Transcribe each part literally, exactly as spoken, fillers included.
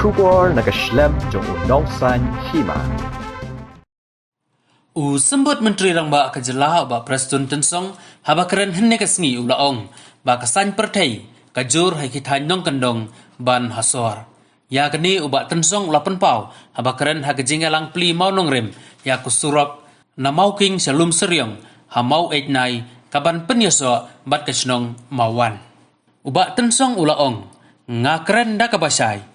Khubor na ka shlem jong u nongsan hima. U Symbud Myntri Rangbah ka jylla u Bah Prestone Tynsong haba kren hynne ka sngi u la ong ba ka saiñ pyrthei ka jur ha ki thaiñ nongkyndong ban ha sor. Ïa kane u Bah Tynsong u la pynpaw haba kren ha ka jingïalang plie Mawnongrim ïa ka surok na Mawking sha Lumsriong ha Maw Eit Nai kaban pynïasoh bad ka shnong Mawwan. U Bah Tynsong u la ong, nga kren da kaba shai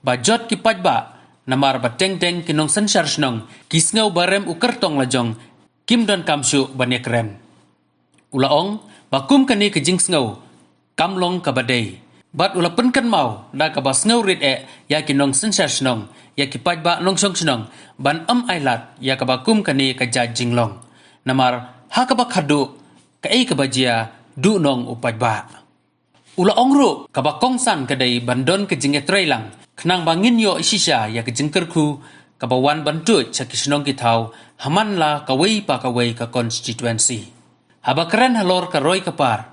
ba jot ki paidbah, namar ba teng teng ki nongsynshar shnong ki sngew ba rem u kyrtong lajong, kim donkam shuh ban ïakren. U la ong ba kum kane ka jingsngew kam long kaba dei, bad u la pynkynmaw da kaba sngewrit eh ïa ki nongsynshar shnong, ïa ki paidbah nongshong shnong ban ym ailad ïa kaba kum kane ka jait jinglong. Namar ha kaba khadduh, kaei kaba jia, duhnong u paidbah. U la ong ruh kaba kongsan ka dei ban don ka jingïatreilang khnang ba ngin ïoh shisha ïa ka jingkyrkhu kaba wan ban tuid sha ki shnong ki thaw ha man la kawei pa kawei ka constituency. Haba kren halor ka roi ka par,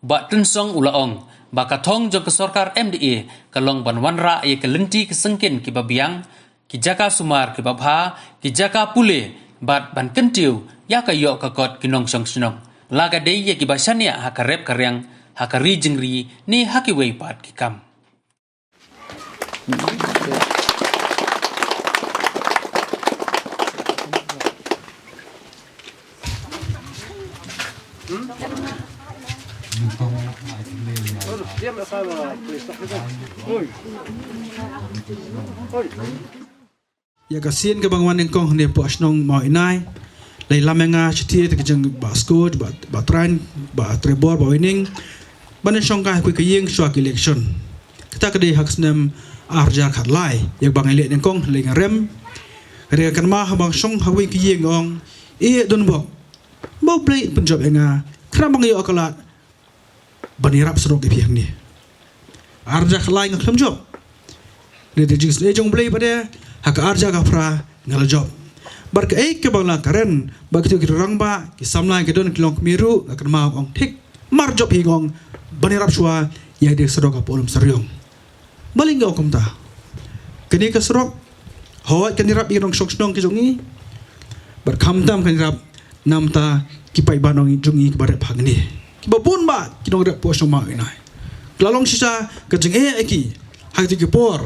u Bah Tynsong u la ong ba ka thong jong ka sorkar M D A ka long ban wanrah ïa ka lynti ka syngkien kiba biang, ki jaka sumar kiba bha, ki jaka pule, bad ban kyntiew ïa ka ïoh ka kot ki nongshong shnong, la ka dei ïa kiba shaniah ha ka rep ka riang, ha ka ri jingri ne ha kiwei pat ki kam. Ïa ka sien kaba nga wan nyngkong hangne hapoh shnong Maw Eit Nai, la ïalam ïa nga shathie te ka jong Bah Scoot, Bah, Bah Train, Bah Trevor, Bah Winning, ban ïashong kai ha kawei ka ïing shuwa ka election. Kata ka dei ha ka snem ar hajar khatlai, ïa kaba nga leit nyngkong, lei nga rem. Ka dei ka kynmaw haba nga shong ha kawei ka ïing, nga ong, "Eh, don bok, ba U Blei un pynjop ïa nga, khnang ba nga ïoh ka lad ban ïarap surok ïa phi hangne." Ar hajar khatlai nga khlem jop. Dei da ka jingsnei jong U Blei pat de, ha ka ar hajar khatphra nga la jop. Bad kaei kaba nga la kren bad kito ki rangbah, ki samla ki don, ki longkmie ruh, nga kynmaw, nga ong, thik, mar jop hi, nga ong, ban ïarap shuwa ïa ka surok hapoh Lumsriong. Balei nga ong kumta? Kane ka surok, hooid, kan ïarap ïa ki nongshong shnong ki jong ngi, bad khamtam kan ïarap namar ki paidbah nong jong ngi kiba rep hangne, kiba bun bah ki nongrep hapoh shnong Maw Eit Nai. Ka la long shisha ka jingeh ïa ki ha kito ki por,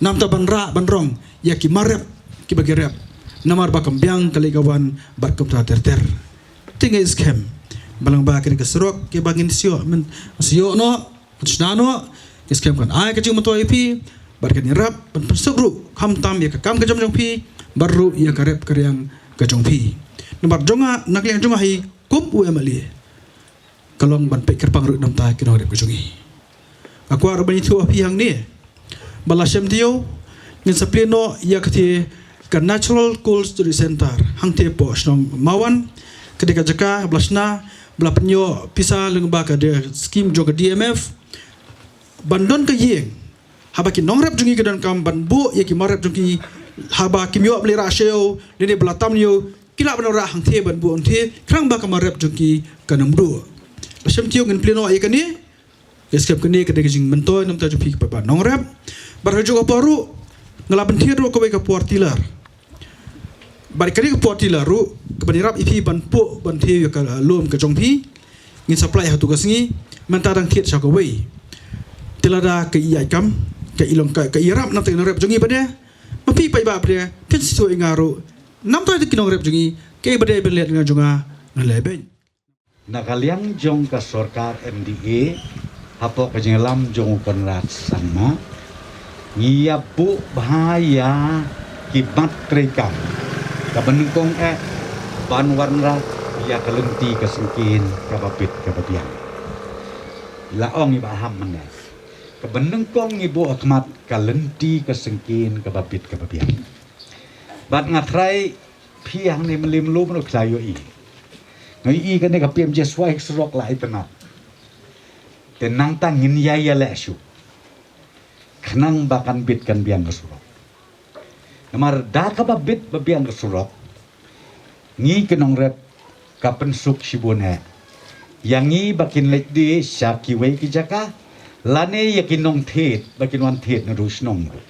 namar ban rah ban rong ïa ki mar rep kiba ki rep, namar ba kam biang ka leit ka wan bad kumta ter ter. Te nga skhem ba lyngba kane ka surok kaba ngin shu ïoh, men, shu ïoh noh, shna noh, nga skhem kan ai ka jingmyntoi ïa phi, bad kan ïarap ban pynsuk ruh khamtam ïa ka kam ka jam jong phi, bad ruh ïa ka rep ka riang ka jong phi. Namar jong nga, na ka liang jong nga hi kum u M L A, ka long ban peit kyrpang ruh namar ki nongrep ka jong ngi. Nga kwah ruh ban ïathuh ha phi hangne ba la shem taïew ngin sa plie noh ïa kata ka Natural Cold Storage Center hangtei hapoh shnong Mawwan. Ka dei ka jaka ba la shna, ba la pynïoh pisa lyngba ka skim jong ka D M F, ban don ka ïing, haba ki nongrep jong ngi ki donkam ban buh ïa ki mar rep jong ki, haba kim ïoh ban leit rah sha ïew, lane ba la tam ïew, ki lah ban rah hangtei ban buh hangtei, khnang ba ka mar rep jong ki kan ym duh. La shem taïew ngin plie noh ïa kane. Nga skhem kane ka dei ka jingmyntoi namar jong phi ki paidbah nongrep. Bad ha kajuh ka por ruh nga la pynthied ruh kawei ka four tiller. Bad kane ka four tiller ruh kaban ïarap ïa phi ban puh ban thiew ïa ka, uh, lum ka jong phi. Ngin sa plie ha katu ka sngi, mynta dang thied sha kawei. Te lada ka ïaid kam, ka i long, ka, ka ïarap namar ki nongrep jong ngi pat de, ma phi paidbah pat de phin sngewthuh ïa nga ruh, namar ki nongrep jong ngi, kaei ba dei ban leh na ka jong nga, ngan leh beit. Na ka liang jong ka sorkar M D A, hapoh ka jingïalam jong u Conrad Sangma, ngi ïa buh bha ïa ki mat treikam kaba nyngkong eh ban wanrah ïa ka lynti ka syngkien kaba bit kaba biang. La ong i Bah Ham mynne, kaba nyngkong ngi buh ha khmat ka lynti ka syngkien kaba bit kaba biang. Bad nga tharai phi hangne mynlei mynlum ruh phi la ïohi. Nga ïohi kane ka P M G S Y ka surok la itynnad. Te nangta ngin ïa ïaleh shuh khnang ba kan bit kan biang ka surok. Namar da kaba bit ba biang ka surok, ngi ki nongrep ka pynsuk shibun eh ïa ngi ba kin leit die sha kiwei ki jaka, lane ïa ki nongthied ba kin wan thied naduh shnong ruh.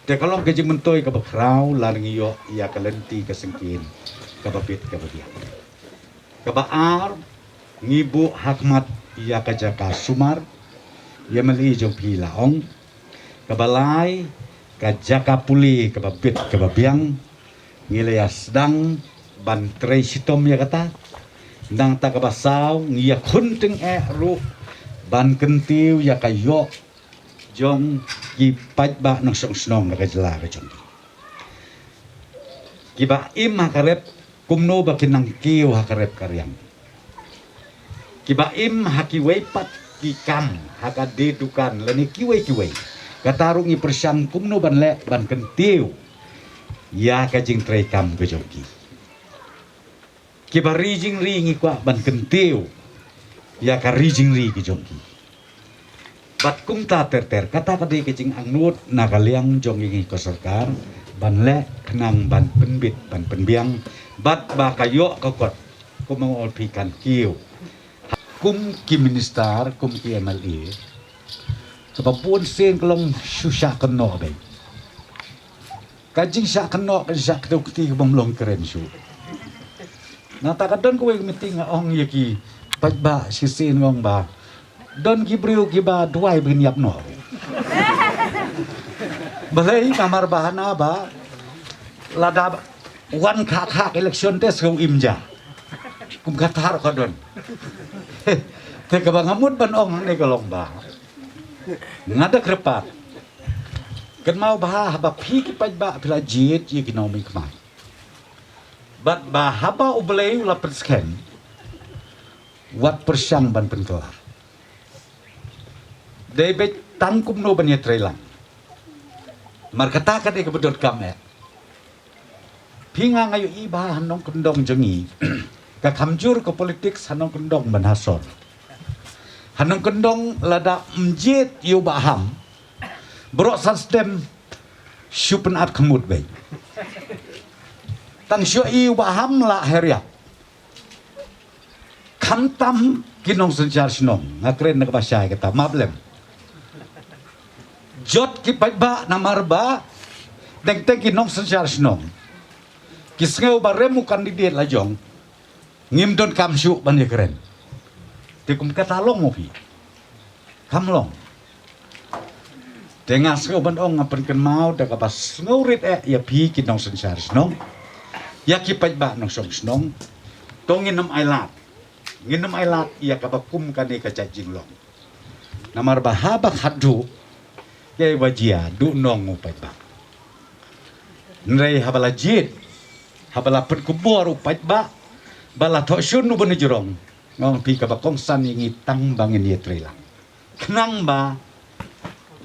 Te ka long ka jingmyntoi kaba khraw lada ngi ïoh ïa ka lynti ka syngkien kaba bit kaba biang. Kaba ar, ngi buh ha khmat ïa ka jaka sumar, ïa ma lei jong phi la ong. Kaba lai, ka jaka pule kaba bit kaba biang, ngi la ïa sdang ban trei shitom ïa kata. Nangta kaba saw, ngi ïa khun tyngeh ruh ban kyntiew ïa ka ïoh jong ki paidbah nongshong shnong na ka jylla ka jong ki. Kiba im ha ka rep, kumno ba kin nang kiew ha ka rep ka riang. Kiba im ha kiwei pat ki kam, ha ka die dukan lane kiwei kiwei. Kata ruh ngi pyrshang kumno ban leh ban kyntiew ïa ka jingtrei kam ka jong ki. Kiba ri jingri ngi kwah ban kyntiew ïa ka ri jingri ka jong ki. Bad kumta ter ter, kata ka dei ka jingangnud na ka liang jong ngi ka sorkar ban leh khnang ban pynbit ban pynbiang bad ba ka ïoh ka kot kum ong ol phi kan kiew. Kum ki minister, kum ki M L A, kaba bun sien ka long shu shah kynnoh beit. Ka jingshah kynnoh, ka jingshah kynnoh kti ka bym long kren shuh. Nangta ka don kawei ka meeting nga ong ïa ki paidbah shisien nga ong ba don ki briew kiba duwai ba kin ïap noh. Balei? Namar ba hana ba lada wan khak khak election te sngewim ja. Kum kata ruh ka don. Te kaba nga mut ban ong hangne ka long ba nga da kyrpad, kynmaw bha haba phi ki paidbah phi la jied ïa ki nongmihkhmat. Bad ba haba U Blei u la pynskhem, wat pyrshang ban pynkylla. Dei beit tang kumno ban ïatreilang. Mar kata ka dei kaba donkam eh. Phi nga nga ïohi ba ha nongkyndong jong ngi, ka kham jur ka politics ha nongkyndong ban ha sor. Ha nongkyndong lada ym jied ïa u Bah Ham, baroh san snem shu pynat khmut beit. Tang shu ïohi u Bah Ham la her ïap. Khamtam ki nongsynshar shnong, nga kren na kaba shai kata, map lem. Jot ki paidbah namar ba teng teng ki nongsynshar shnong ki sngew ba rem u candidate la jong, ngim donkam shuh ban ïakren. Te kum kata long mo phi? Kam long. Te nga sngew ban ong, nga pynkynmaw da kaba sngewrit eh ïa phi ki nongsynshar shnong, ïa ki paidbah nongshong shnong. To ngin ym ailad, ngin ym ailad ïa kaba kum kane ka jait jinglong. Namar ba haba khatduh, ïa ba jia duh nong u paidbah. Hynrei haba la jied, haba la pynkupbor u paidbah, ba la thoh shun u ba na jrong, nga ong phi kaba kongsan ïa ngi tang ba ngin ïatreilang. Khnang ba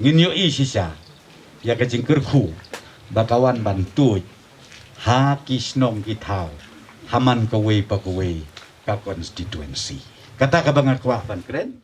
ngin ïohi shisha ïa ka jingkyrkhu ba ka wan ban tuid ha ki shnong ki thaw, ha man kawei pa kawei ka constituency. Kata kaba nga kwah ban kren.